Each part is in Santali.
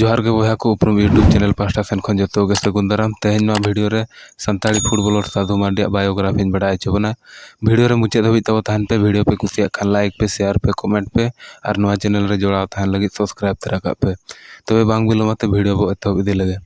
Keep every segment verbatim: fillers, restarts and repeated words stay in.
ᱡᱚᱦᱟᱨ ᱜᱮ ᱵᱚᱭᱦᱟ ᱠᱚ, ᱩᱯᱨᱩᱢ YouTube channel ᱯᱟᱦᱴᱟ ᱥᱮᱱ ᱠᱷᱚᱱ ᱡᱚᱛᱚ ᱜᱮ ᱥᱟᱹᱜᱩᱱ ᱫᱟᱨᱟᱢ᱾ ᱛᱮᱦᱮᱧ ᱱᱚᱣᱟ video ᱨᱮ ᱥᱟᱱᱛᱟᱲᱤ footballer ᱥᱟᱫᱷᱩ ᱢᱟᱨᱰᱤᱭᱟᱜ biography ᱤᱧ ᱵᱟᱲᱟᱭ ᱦᱚᱪᱚ ᱵᱚᱱᱟ᱾ Video ᱨᱮ ᱢᱩᱪᱟᱹᱫ ᱫᱷᱟᱹᱵᱤᱡ ᱛᱟᱵᱚ ᱛᱟᱦᱮᱱ ᱯᱮ᱾ Video ᱯᱮ ᱠᱩᱥᱤᱭᱟᱜ ᱠᱷᱟᱱ like ᱯᱮ, share ᱯᱮ, comment ᱯᱮ ᱟᱨ ᱱᱚᱣᱟ channel ᱨᱮ ᱡᱚᱲᱟᱣ ᱛᱟᱦᱮᱱ ᱞᱟᱹᱜᱤᱫ subscribe ᱛᱚᱨᱟ ᱠᱟᱜ ᱯᱮ᱾ ᱛᱚᱵᱮ ᱵᱟᱝ ᱵᱤᱞᱚᱢ ᱟᱛᱮ video ᱵᱚ ᱮᱛᱚᱦᱚᱵ ᱤᱫᱤ ᱞᱮᱜᱮ᱾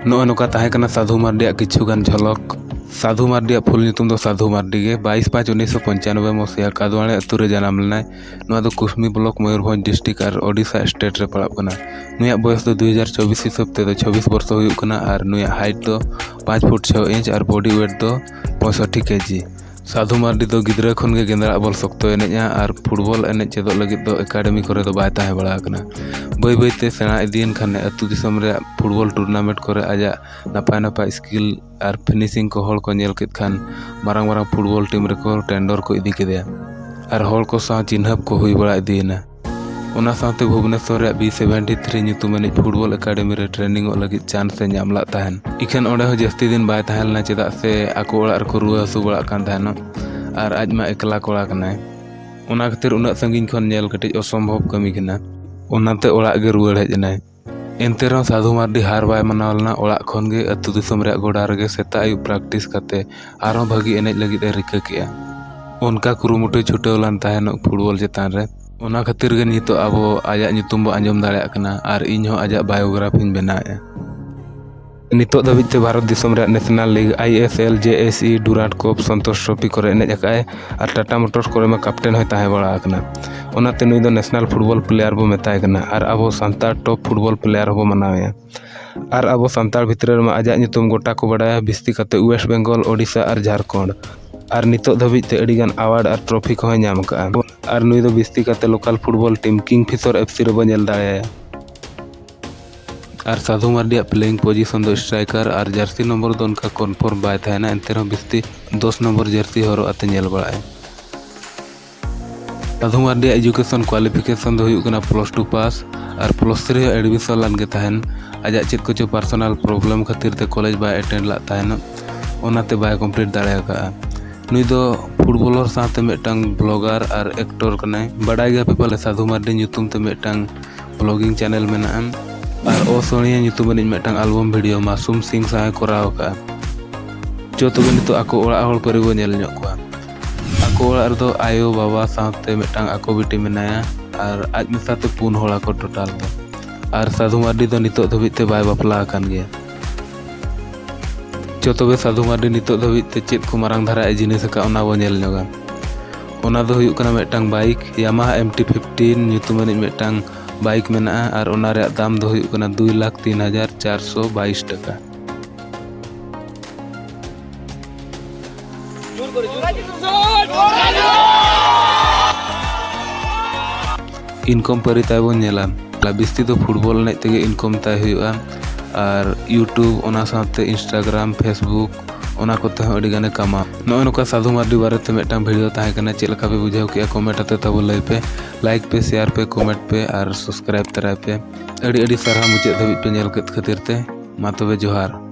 ᱱᱚᱜᱼᱚᱭ ᱱᱚᱝᱠᱟ ᱛᱟᱦᱮᱸ ᱠᱟᱱᱟ ᱥᱟᱫᱷᱩ ᱢᱟᱨᱰᱤᱭᱟᱜ ᱠᱤᱪᱷᱩ ᱜᱟᱱ ᱡᱷᱚᱞᱚᱠ᱾ ᱥᱟᱫᱷᱩ ᱢᱟᱨᱰᱤᱭᱟᱜ full ᱧᱩᱛᱩᱢ ᱫᱚ ᱥᱟᱫᱷᱩ ᱢᱟᱨᱰᱤ ᱜᱮ᱾ ᱵᱟᱭᱤᱥ ᱯᱟᱸᱪ ᱩᱱᱤᱥᱥᱚ ᱯᱚᱧᱪᱟᱱᱚᱵᱵᱳᱭ ᱢᱚᱥᱤᱦᱟ ᱠᱟᱫᱣᱟᱲᱮ ᱟᱹᱛᱩ ᱨᱮ ᱡᱟᱱᱟᱢ ᱞᱮᱱᱟᱭ᱾ ᱱᱚᱣᱟ ᱫᱚ ᱠᱩᱥᱢᱤ block, ᱢᱚᱭᱩᱨᱵᱷᱚᱸᱡᱽ district ᱟᱨ ᱳᱰᱤᱥᱟ state ᱨᱮ ᱯᱟᱲᱟᱜ ᱠᱟᱱᱟ᱾ ᱱᱩᱭᱟᱜ ᱵᱚᱭᱚᱥ ᱫᱚ ᱫᱩ ᱦᱟᱡᱟᱨ ᱪᱚᱵᱵᱤᱥ ᱦᱤᱥᱟᱹᱵ ᱛᱮᱫᱚ ᱪᱷᱚᱵᱵᱤᱥ ᱵᱚᱨᱥᱚ ᱦᱩᱭᱩᱜ ᱠᱟᱱᱟ ᱟᱨ ᱱᱩᱭᱟᱜ height ᱫᱚ ᱯᱟᱸᱪ ᱯᱷᱩᱴ ᱪᱷᱚ ᱤᱧᱪ ᱟᱨ body weight ᱫᱚ ᱯᱚᱸᱭᱥᱚᱴᱴᱤ ᱠᱮᱡᱤ᱾ ᱥᱟᱫᱷᱩ ᱢᱟᱨᱰᱤ ᱫᱚ ᱜᱤᱫᱽᱨᱟᱹ ᱠᱷᱚᱱ ᱜᱮ ᱜᱮᱸᱫᱟᱜ ᱵᱚᱞ ᱥᱚᱠᱛᱚᱭ ᱮᱱᱮᱡᱼᱟ ᱟᱨ football ᱮᱱᱮᱡ ᱪᱮᱫᱚᱜ ᱞᱟᱹᱜᱤᱫ ᱫᱚ academy ᱠᱚᱨᱮ ᱫᱚ ᱵᱟᱭ ᱛᱟᱦᱮᱸ ᱵᱟᱲᱟ ᱟᱠᱟᱱᱟ᱾ ᱵᱟᱹᱭ ᱵᱟᱹᱭ ᱛᱮ ᱥᱮᱬᱟ ᱤᱫᱤᱭᱮᱱ ᱠᱷᱟᱱᱮ ᱟᱹᱛᱩ ᱫᱤᱥᱚᱢ ᱨᱮᱭᱟᱜ football tournament ᱠᱚᱨᱮ ᱟᱡᱟᱜ ᱱᱟᱯᱟᱭ ᱱᱟᱯᱟᱭ skill ᱟᱨ finishing ᱠᱚ ᱦᱚᱲ ᱠᱚ ᱧᱮᱞ ᱠᱮᱫ ᱠᱷᱟᱱ ᱢᱟᱨᱟᱝ ᱢᱟᱨᱟᱝ football team ᱨᱮᱠᱚ tender ᱠᱚ ᱤᱫᱤ ᱠᱮᱫᱮᱭᱟ ᱟᱨ ᱦᱚᱲ ᱠᱚ ᱥᱟᱶ ᱪᱤᱱᱦᱟᱹᱯ ᱠᱚ ᱦᱩᱭ ᱵᱟᱲᱟ ᱤᱫᱤᱭᱮᱱᱟ᱾ ᱚᱱᱟ ᱥᱟᱶᱛᱮ ᱵᱷᱩᱵᱽᱱᱮᱥᱚᱨ ᱨᱮᱭᱟᱜ B seventy three ᱧᱩᱛᱩᱢ ᱟᱹᱱᱤᱡ football academy ᱨᱮ training ᱚᱜ ᱞᱟᱹᱜᱤᱫ chance ᱮ ᱧᱟᱢ ᱞᱟᱜ ᱛᱟᱦᱮᱱ᱾ ᱤᱠᱷᱟᱹᱱ ᱚᱸᱰᱮ ᱦᱚᱸ ᱡᱟᱹᱥᱛᱤ ᱫᱤᱱ ᱵᱟᱭ ᱛᱟᱦᱮᱸ ᱞᱮᱱᱟ, ᱪᱮᱫᱟᱜ ᱥᱮ ᱟᱠᱚ ᱚᱲᱟᱜ ᱨᱮᱠᱚ ᱨᱩᱣᱟᱹ ᱦᱟᱹᱥᱩ ᱵᱟᱲᱟᱜ ᱠᱟᱱ ᱛᱟᱦᱮᱱᱚᱜ ᱟᱨ ᱟᱡ ᱢᱟ ᱮᱠᱞᱟ ᱠᱚᱲᱟ ᱠᱟᱱᱟᱭ᱾ ᱚᱱᱟ ᱠᱷᱟᱹᱛᱤᱨ ᱩᱱᱟᱹᱜ ᱥᱟᱺᱜᱤᱧ ᱠᱷᱚᱱ ᱧᱮᱞ ᱠᱟᱹᱴᱤᱡ ᱚᱥᱚᱢᱵᱷᱚᱵ ᱠᱟᱹᱢᱤ ᱠᱟᱱᱟ᱾ ᱚᱱᱟᱛᱮ ᱚᱲᱟᱜ ᱜᱮ ᱨᱩᱣᱟᱹᱲ ᱦᱮᱡ ᱮᱱᱟᱭ᱾ ᱮᱱᱛᱮ ᱨᱮᱦᱚᱸ ᱥᱟᱫᱷᱩ ᱢᱟᱨᱰᱤ ᱦᱟᱨ ᱵᱟᱭ ᱢᱟᱱᱟᱣ ᱞᱮᱱᱟ᱾ ᱚᱲᱟᱜ ᱠᱷᱚᱱ ᱜᱮ ᱟᱹᱛᱩ ᱫᱤᱥᱚᱢ ᱨᱮᱭᱟᱜ ᱜᱚᱰᱟ ᱨᱮᱜᱮ ᱥᱮᱛᱟᱜ ᱟᱹᱭᱩᱵ practice ᱠᱟᱛᱮ ᱟᱨᱦᱚᱸ ᱵᱷᱟᱹᱜᱤ ᱮᱱᱮᱡ ᱞᱟᱹᱜᱤᱫ ᱮ ᱨᱤᱠᱟᱹ ᱠᱮᱜᱼᱟ᱾ ᱚᱱᱠᱟ ᱠᱩᱨᱩᱢᱩᱴᱩᱭ ᱪᱷᱩᱴᱟᱹᱣ ᱞᱮᱱ ᱛᱟᱦᱮᱱᱚᱜ football ᱪᱮᱛᱟᱱ ᱨᱮ᱾ ᱚᱱᱟ ᱠᱷᱟᱹᱛᱤᱨ ᱜᱮ ᱱᱤᱛᱚᱜ ᱟᱵᱚ ᱟᱭᱟᱜ ᱧᱩᱛᱩᱢ ᱵᱚ ᱟᱸᱡᱚᱢ ᱫᱟᱲᱮᱭᱟᱜ ᱠᱟᱱᱟ ᱟᱨ ᱤᱧ ᱦᱚᱸ ᱟᱡᱟᱜ biography ᱤᱧ ᱵᱮᱱᱟᱣᱮᱫᱼᱟ᱾ ᱱᱤᱛᱚᱜ ᱫᱷᱟᱹᱵᱤᱡ ᱛᱮ ᱵᱷᱟᱨᱚᱛ ᱫᱤᱥᱚᱢ ᱨᱮᱭᱟᱜ national league, I S L, ᱡᱮ ᱮᱥ ᱥᱤ, ᱰᱩᱨᱟᱱᱴ ᱠᱚᱯ, ᱥᱚᱱᱛᱳᱥ ᱴᱨᱚᱯᱷᱤ ᱠᱚᱨᱮ ᱮᱱᱮᱡ ᱟᱠᱟᱫᱼᱟᱭ ᱟᱨ ᱴᱟᱴᱟ ᱢᱳᱴᱚᱨᱥ ᱠᱚᱨᱮ ᱢᱟ ᱠᱟᱯᱴᱮᱱ ᱦᱚᱸᱭ ᱛᱟᱦᱮᱸ ᱵᱟᱲᱟ ᱟᱠᱟᱱᱟ᱾ ᱚᱱᱟᱛᱮ ᱱᱩᱭ ᱫᱚ ᱱᱮᱥᱱᱟᱞ ᱯᱷᱩᱴᱵᱚᱞ ᱯᱞᱮᱭᱟᱨ ᱵᱚ ᱢᱮᱛᱟᱭ ᱠᱟᱱᱟ ᱟᱨ ᱟᱵᱚ ᱥᱟᱱᱛᱟᱲ ᱴᱚᱯ ᱯᱷᱩᱴᱵᱚᱞ ᱯᱞᱮᱭᱟᱨ ᱦᱚᱸᱵᱚ ᱢᱟᱱᱟᱣᱮᱭᱟ᱾ ᱟᱨ ᱟᱵᱚ ᱥᱟᱱᱛᱟᱲ ᱵᱷᱤᱛᱨᱤ ᱨᱮᱢᱟ ᱟᱡᱟᱜ ᱧᱩᱛᱩᱢ ᱜᱚᱴᱟ ᱠᱚ ᱵᱟᱲᱟᱭᱟ, ᱵᱤᱥᱛᱤ ᱠᱟᱛᱮ ᱳᱭᱮᱥᱴ ᱵᱮᱝᱜᱚᱞ, ᱳᱰᱤᱥᱟ ᱟᱨ ᱡᱷᱟᱲᱠᱷᱚᱸᱰ᱾ ᱟᱨ ᱱᱤᱛᱚᱜ ᱫᱷᱟᱹᱵᱤᱡ ᱛᱮ ᱟᱹᱰᱤᱜᱟᱱ ᱟᱣᱟᱨᱰ ᱟᱨ ᱴᱨᱚᱯᱷᱤ ᱠᱚᱦᱚᱸᱭ ᱧᱟᱢ ᱟᱠᱟᱫᱼᱟ᱾ ᱟᱨ ᱱᱩᱭ ᱫᱚ ᱵᱤᱥᱛᱤ ᱠᱟᱛᱮ ᱞᱳᱠᱟᱞ ᱯᱷᱩᱴᱵᱚᱞ ᱴᱤᱢ ᱠᱤᱝ ᱯᱷᱤᱥᱚᱨ ᱮᱯᱷ ᱥᱤ ᱨᱮᱵᱚ ᱧᱮᱞ ᱫᱟᱲᱮᱭᱟᱭᱟ᱾ ᱟᱨ ᱥᱟᱹᱫᱷᱩ ᱢᱟᱨᱰᱤᱭᱟᱜ ᱯᱞᱮᱭᱤᱝ ᱯᱚᱡᱤᱥᱚᱱ ᱫᱚ ᱥᱴᱨᱟᱭᱠᱟᱨ ᱟᱨ ᱡᱟᱹᱨᱥᱤ ᱱᱚᱢᱵᱚᱨ ᱫᱚ ᱚᱱᱠᱟ ᱠᱚᱱᱯᱷᱟᱨᱢ ᱵᱟᱭ ᱛᱟᱦᱮᱱᱟ, ᱮᱱᱛᱮ ᱨᱮᱦᱚᱸ ᱵᱤᱥᱛᱤ ᱫᱚᱥ ᱱᱚᱢᱵᱚᱨ ᱡᱟᱹᱨᱥᱤ ᱦᱚᱨᱚᱜ ᱟᱛᱮ ᱧᱮᱞ ᱵᱟᱲᱟᱜᱼᱟᱭ᱾ ᱥᱟᱹᱫᱷᱩ ᱢᱟᱨᱰᱤᱭᱟᱜ ᱮᱡᱩᱠᱮᱥᱚᱱ ᱠᱣᱟᱞᱤᱯᱷᱤᱠᱮᱥᱚᱱ ᱫᱚ ᱦᱩᱭᱩᱜ ᱠᱟᱱᱟ ᱯᱞᱟᱥ ᱴᱩ ᱯᱟᱥ ᱟᱨ ᱯᱞᱟᱥ ᱛᱷᱨᱤ ᱦᱚᱸ ᱮᱰᱢᱤᱥᱚᱱ ᱞᱮᱱ ᱜᱮ ᱛᱟᱦᱮᱱ᱾ ᱟᱡᱟᱜ ᱪᱮᱫ ᱠᱚᱪᱚ ᱯᱟᱨᱥᱚᱱᱟᱞ ᱯᱨᱚᱵᱞᱮᱢ ᱠᱷᱟᱹᱛᱤᱨ ᱛᱮ ᱠᱚᱞᱮᱡᱽ ᱵᱟᱭ ᱮᱴᱮᱱᱰ ᱞᱮᱫ ᱛᱟᱦᱮᱱᱚᱜ, ᱚᱱᱟᱛᱮ ᱵᱟᱭ ᱠᱚᱢᱯᱞᱤᱴ ᱫᱟᱲᱮ ᱟᱠᱟᱫᱼᱟ᱾ ᱱᱩᱭ ᱫᱚ ᱯᱷᱩᱴᱵᱚᱞᱟᱨ ᱥᱟᱶᱛᱮ ᱢᱤᱫᱴᱟᱝ ᱵᱞᱚᱜᱟᱨ ᱟᱨ ᱮᱠᱴᱚᱨ ᱠᱟᱱᱟᱭ᱾ ᱵᱟᱰᱟᱭ ᱜᱮᱭᱟ ᱯᱮ ᱯᱟᱞᱮ ᱥᱟᱹᱫᱷᱩ ᱢᱟᱨᱰᱤ ᱧᱩᱛᱩᱢ ᱛᱮ ᱢᱤᱫᱴᱟᱝ ᱵᱞᱚᱜᱤᱝ ᱪᱮᱱᱮᱞ ᱢᱮᱱᱟᱜᱼᱟ ᱟᱨ ᱚᱥᱚᱲᱤᱭᱟᱹ ᱧᱩᱛᱩᱢ ᱟᱹᱱᱤᱡ ᱢᱤᱫᱴᱟᱝ ᱟᱞᱵᱚᱢ ᱵᱷᱤᱰᱤᱭᱳ ᱢᱟᱥᱩᱢ ᱥᱤᱝ ᱥᱟᱶ ᱮ ᱠᱚᱨᱟᱣ ᱟᱠᱟᱫᱼᱟ᱾ ᱪᱚ ᱛᱚᱵᱮ ᱱᱤᱛᱚᱜ ᱟᱠᱚ ᱚᱲᱟᱜ ᱦᱚᱲ ᱯᱟᱹᱨᱤ ᱵᱚ ᱧᱮᱞ ᱧᱚᱜ ᱠᱚᱣᱟ᱾ ᱟᱠᱚ ᱚᱲᱟᱜ ᱨᱮᱫᱚ ᱟᱭᱳ, ᱵᱟᱵᱟ ᱥᱟᱶᱛᱮ ᱢᱤᱫᱴᱟᱝ ᱟᱠᱚ ᱵᱤᱴᱤ ᱢᱮᱱᱟᱭᱟ ᱟᱨ ᱟᱡ ᱢᱮᱥᱟ ᱛᱮ ᱯᱩᱱ ᱦᱚᱲ ᱟᱠᱚ ᱴᱳᱴᱟᱞ ᱫᱚ᱾ ᱟᱨ ᱥᱟᱹᱫᱷᱩ ᱢᱟᱨᱰᱤ ᱫᱚ ᱱᱤᱛᱚᱜ ᱫᱷᱟᱹᱵᱤᱡ ᱛᱮ ᱵᱟᱭ ᱵᱟᱯᱞᱟ ᱟᱠᱟᱱ ᱜᱮᱭᱟ᱾ ᱪᱚ ᱛᱚᱵᱮ ᱥᱟᱹᱫᱷᱩ ᱢᱟᱨᱰᱤ ᱱᱤᱛᱚᱜ ᱫᱷᱟᱹᱵᱤᱡ ᱛᱮ ᱪᱮᱫ ᱠᱚ ᱢᱟᱨᱟᱝ ᱫᱷᱟᱨᱟ ᱮ ᱡᱤᱱᱤᱥ ᱟᱠᱟᱫ, ᱚᱱᱟ ᱵᱚ ᱧᱮᱞ ᱧᱚᱜᱟ᱾ ᱚᱱᱟ ᱫᱚ ᱦᱩᱭᱩᱜ ᱠᱟᱱᱟ ᱢᱤᱫᱴᱟᱝ ᱵᱟᱭᱤᱠ, ᱭᱟᱢᱟᱦᱟ ᱮᱢ ᱴᱤ ᱯᱷᱤᱯᱴᱤᱱ ᱧᱩᱛᱩᱢ ᱟᱹᱱᱤᱡ ᱢᱤᱫᱴᱟᱝ ᱵᱟᱭᱤᱠ ᱢᱮᱱᱟᱜᱼᱟ ᱟᱨ ᱚᱱᱟ ᱨᱮᱭᱟᱜ ᱫᱟᱢ ᱫᱚ ᱦᱩᱭᱩᱜ ᱠᱟᱱᱟ ᱫᱩᱭ ᱞᱟᱠᱷ ᱛᱤᱱ ᱦᱟᱡᱟᱨ ᱪᱟᱨᱥᱚ ᱵᱟᱭᱤᱥ ᱴᱟᱠᱟ᱾ ᱤᱱᱠᱚᱢ ᱯᱟᱹᱨᱤ ᱛᱟᱭ ᱵᱚᱱ ᱧᱮᱞᱟ᱾ ᱵᱤᱥᱛᱤ ᱫᱚ ᱯᱷᱩᱴᱵᱚᱞ ᱮᱱᱮᱡ ᱛᱮᱜᱮ ᱤᱱᱠᱚᱢ ᱛᱟᱭ ᱦᱩᱭᱩᱜᱼᱟ, ᱟᱨ YouTube, ᱚᱱᱟ ᱥᱟᱶᱛᱮ Instagram, Facebook, ᱚᱱᱟ ᱠᱚᱛᱮ ᱦᱚᱸ ᱟᱹᱰᱤ ᱜᱟᱱᱮ ᱠᱟᱢᱟᱣᱟ᱾ ᱱᱚᱜᱼᱚᱭ ᱱᱚᱝᱠᱟ ᱥᱟᱹᱫᱷᱩ ᱢᱟᱨᱰᱤ ᱵᱟᱨᱮᱛᱮ ᱢᱤᱫᱴᱟᱝ ᱵᱷᱤᱰᱤᱭᱳ ᱛᱟᱦᱮᱸ ᱠᱟᱱᱟ᱾ ᱪᱮᱫ ᱞᱮᱠᱟ ᱯᱮ ᱵᱩᱡᱷᱟᱹᱣ ᱠᱮᱜᱼᱟ, ᱠᱚᱢᱮᱱᱴ ᱟᱛᱮ ᱛᱟᱵᱚ ᱞᱟᱹᱭ ᱯᱮ᱾ ᱞᱟᱭᱤᱠ ᱯᱮ, ᱥᱮᱭᱟᱨ ᱯᱮ, ᱠᱚᱢᱮᱱᱴ ᱯᱮ ᱟᱨ ᱥᱟᱵᱥᱠᱨᱟᱭᱤᱵ ᱛᱟᱨᱟᱭ ᱯᱮ᱾ ᱟᱹᱰᱤ ᱟᱹᱰᱤ ᱥᱟᱨᱦᱟᱣ ᱢᱩᱪᱟᱹᱫ ᱫᱷᱟᱹᱵᱤᱡ ᱯᱮ ᱧᱮᱞ ᱠᱮᱫ ᱠᱷᱟᱹᱛᱤᱨ ᱛᱮ᱾ ᱢᱟ ᱛᱚᱵᱮ ᱡᱚᱦᱟᱨ᱾